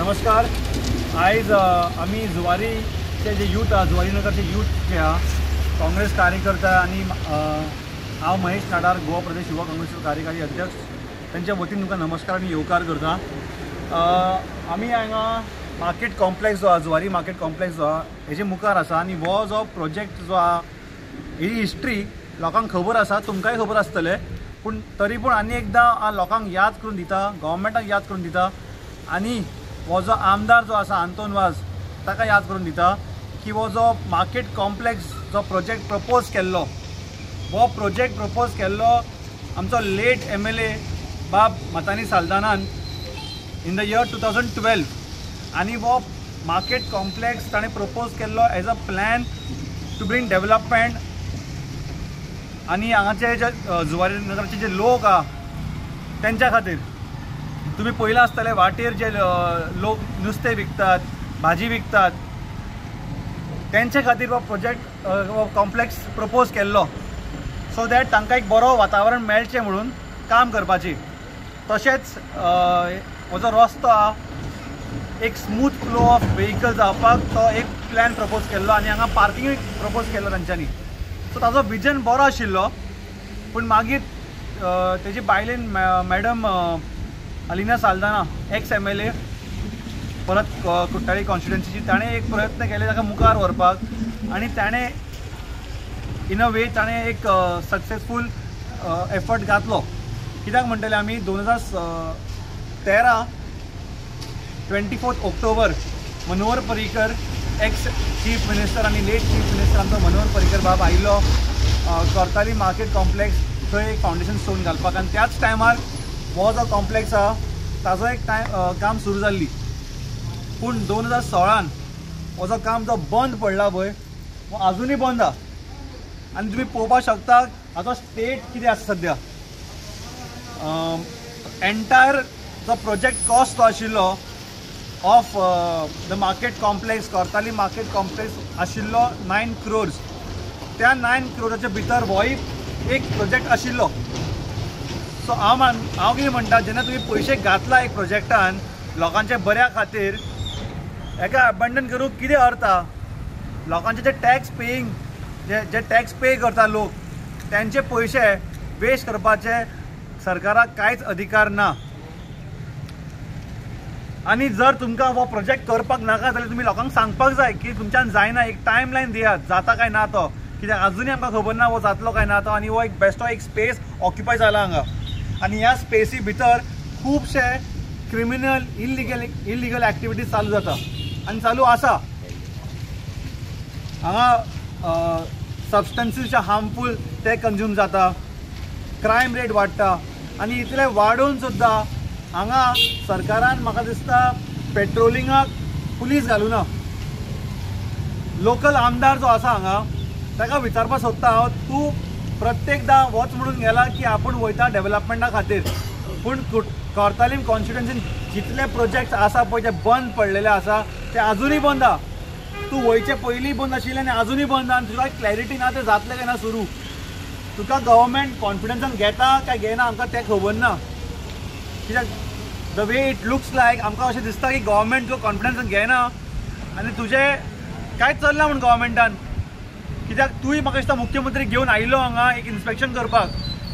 नमस्कार. आयज आमी जुवारीचे जे यूथ आहा, जुवारी नगरचे यूथ जे आहा, काँग्रेस कार्यकर्ता आनी हांव महेश नाडार, गोवा प्रदेश युवा काँग्रेसचो कार्यकारी अध्यक्ष, तेंच्या वतीन तुमकां नमस्कार आनी येवकार करता. आमी हांगा मार्केट कॉम्प्लेक्स जो आहा, जुवारी मार्केट कॉम्प्लेक्स जो आहा हेजे मुखार आसा आनी हो जो प्रोजेक्ट जो आहा ही हिस्ट्री लोकांक खबर आसा, तुमकांय खबर आसतलें, पूण तरी पूण आनी एकदां लोकांक याद करून दिता, गव्हर्मेंटाक याद करून दिता आनी हो जो आमदार जो आसा आंतोन वाज ताका याद करून दिता की हो जो मार्केट कॉम्प्लेक्स जो प्रोजेक्ट प्रपोज केल्लो, हो प्रोजेक्ट प्रपोज केल्लो आमचो लेट MLA बाब मतानी साल्दानान इन the year 2012 आनी हो मार्केट कॉम्प्लेक्स ताणें प्रपोज केल्लो as a plan to bring development आनी हांगाचे जे जुवारी नगरचे जे लोक आहा तेंच्या खातीर. तुमी पळयलां आसतलें वाटेर जे लोक नुस्तें विकतात, भाजी विकतात, तेंचे खातीर हो प्रोजेक्ट हो कॉम्प्लेक्स प्रपोज केल्लो सो that तांकां एक बरो वातावरण मेळचें म्हणून काम करपाची. तशेंच हो जो रस्तो आहा एक स्मूथ फ्लो ऑफ व्हेकल जावपाक तो एक प्लॅन प्रपोज केल्लो आनी हांगा पार्किंगूय प्रपोज केल्लो तांच्यांनी. सो ताजो विजन बरो आशिल्लो, पूण मागीर तेजी बायलेन madam Alina Saldanha ex MLA परत कुट्टाळी कॉन्स्टिट्युएन्सीची, ताणें एक प्रयत्न केले ताका मुखार व्हरपाक आनी ताणें इन अ वे ताणें एक सक्सेसफूल एफर्ट घातलो. कित्याक म्हणटले आमी 2013 24 October Manohar Parrikar ex chief minister आनी लेट चीफ मिनिस्टर आमचो मनोहर पर्रीकर बाब आयिल्लो कोर्ताली मार्केट कॉम्प्लेक्स थंय एक फावंडेशन स्टोन घालपाक आनी त्याच टायमार हो जो कॉम्प्लेक्स आहा ताजो एक टायम काम सुरू जाल्ली. पूण 2016 हो जो काम जो बंद पडला पळय हो आजुनूय बंद आहा आनी तुमी पळोवपाक शकता हाचो स्टेट कितें आसा सद्या. एंटायर जो प्रोजेक्ट कॉस्ट जो आशिल्लो of the market complex, Cortalim market complex आशिल्लो 9 crores. त्या 9 crores भितर होय एक प्रोजेक्ट आशिल्लो. सो हांव कितें म्हणटा, जेन्ना तुमी पयशे घातला एक प्रोजेक्टान लोकांच्या बऱ्या खातीर, हेका अबंडन करूंक कितें अर्थ आहा? लोकांचे जे टॅक्स पेईंग जे टॅक्स पे करता लोक तेंचे पयशे वेस्ट करपाचे सरकाराक कांयच अधिकार ना. आनी जर तुमकां हो प्रोजेक्ट करपाक नाका जाल्यार तुमी लोकांक सांगपाक जाय की तुमच्यान जायना, एक टायम लायन दियात जाता काय ना तो, कित्याक आजुनूय आमकां खबर ना हो जातलो काय ना तो. आनी हो एक बेस्टो एक स्पेस ऑक्युपाय जाला हांगा आनी ह्या स्पेसी भितर खुबशे क्रिमिनल इलिगल एक्टिविटीज चालू जाता आनी चालू आसा. हांगा सबस्टन्सीसचे हार्मफूल ते कंज्यूम जाता, क्रायम रेट वाडटा आनी इतले वाडोवन सुद्दां हांगा सरकारान म्हाका दिसता पेट्रोलिंगाक पुलीस घालूना. लोकल आमदार जो आसा हांगा ताका विचारपाक सोदता हांव, तूं प्रत्येकदां वच म्हणून गेला की आपूण वयता डेवलपमेंटा खातीर, पूण कोर्तालीम कॉन्स्टिट्युएन्सीन जितले प्रोजेक्ट्स आसा पळय ते बंद पडलेले आसा ते आजुनूय बंद आहा. तूं वयचे पयलीं बंद आशिल्ले आनी आजुनूय बंद आहा आनी तुका क्लॅरिटी ना ते जातलें काय ना सुरू. तुका गव्हर्मेंट कॉन्फिडन्सान घेता काय घेना आमकां तें खबर ना, कित्याक the way it looks like आमकां अशें दिसता की गव्हर्मेंट तुका कॉन्फिडन्सान घेना आनी तुजें कांयच चल्लां म्हूण गव्हर्मेंटान. कित्याक तूंय म्हाका दिसता मुख्यमंत्री घेवन आयिल्लो हांगा एक इन्स्पेक्शन करपाक,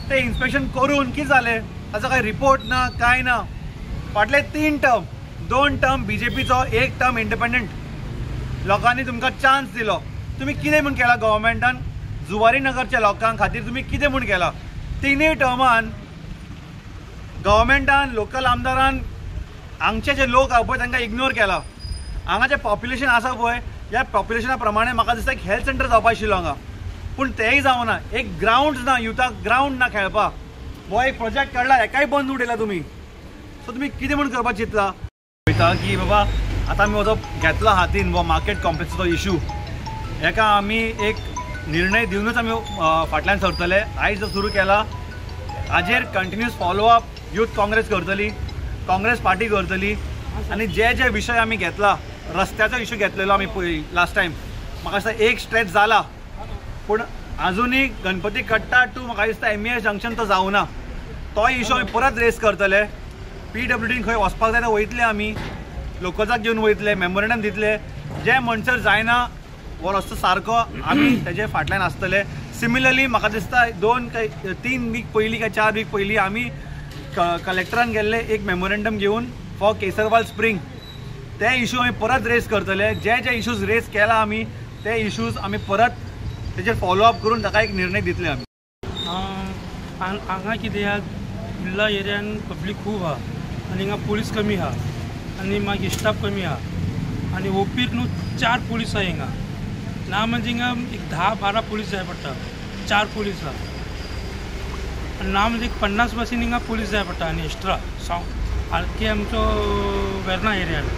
तें इन्स्पेक्शन करून कितें जालें ताचो कांय रिपोर्ट ना कांय ना. फाटले 3 टर्म, 2 टर्म बीजेपीचो, 1 टर्म इंडिपेंडंट, लोकांनी तुमकां चान्स दिलो, तुमी कितें म्हूण केलां गव्हर्मेंटान जुवारी नगरच्या लोकां खातीर तुमी कितें म्हूण केलां? 3 टर्मान गव्हर्मेंटान लोकल आमदारान हांगचे जे लोक आहा पळय तांकां इग्नोर केला. हांगाचें पॉप्युलेशन आसा पळय ह्या पॉप्युलेशना प्रमाणे म्हाका दिसता एक हेल्थ सेंटर जावपा आशिल्लो हांगा, पूण तेंय जावना. एक ग्रावंड ना, युथाक ग्रावंड ना खेळपाक. हो एक प्रोजेक्ट काडला हेकाय बंद उडयला तुमी. सो तुमी कितें म्हूण करपाक चिंतला वयता की बाबा आतां आमी हो जो घेतला हातीन हो मार्केट कॉम्प्लेक्साचो इशू, हेका आमी एक निर्णय दिवनूच आमी फाटल्यान सरतले. आयज जो सुरू केला हाजेर कंटिन्यूस फॉलोअप यूथ काँग्रेस करतली, काँग्रेस पार्टी करतली आनी जे जे विशय आमी घेतला, रस्त्याचो इशू घेतलेलो आमी पळय लास्ट टायम, म्हाका दिसता एक स्ट्रेच जाला, पूण आजुनूय गणपती कट्टा टू म्हाका दिसता MES junction तो जावना, तो इशू आमी परत रेस करतले. PWD खंय वचपाक जाय ते वयतले आमी. लोकल्साक घेवन वयतले, मेमोरेंडम दितले. जे म्हणसर जायना हो रस्तो सारको आमी तेजे फाटल्यान आसतले. सिमिलरली म्हाका दिसता 2 काय 3 वीक पयलीं काय 4 वीक पयलीं आमी कलेक्टरान गेल्ले एक मेमोरेंडम घेवन फॉर केसरवाल स्प्रींग. ते इशू आमी परत रेज करतले. जे जे इशूज रेज केला आमी ते इशूज आमी परत तेजेर फॉलोअप करून ताका एक निर्णय दितले आमी. हांगा कितें आहा, कुर्ला एरियान पब्लीक खूब आहा आनी हिंगा पुलीस कमी आहा आनी मागीर स्टाफ कमी आहा आनी ओपीर न्हू 4 पुलीस आहा हिंगा. ना म्हणजे हिंगा एक 10-12 पुलीस जाय पडटा, 4 पुलीस आहा. आनी ना म्हणजे एक 50 बसीन हिंगा पुलीस जाय पडटा आनी एक्स्ट्रा सारके आमचो वेर्ना एरियान.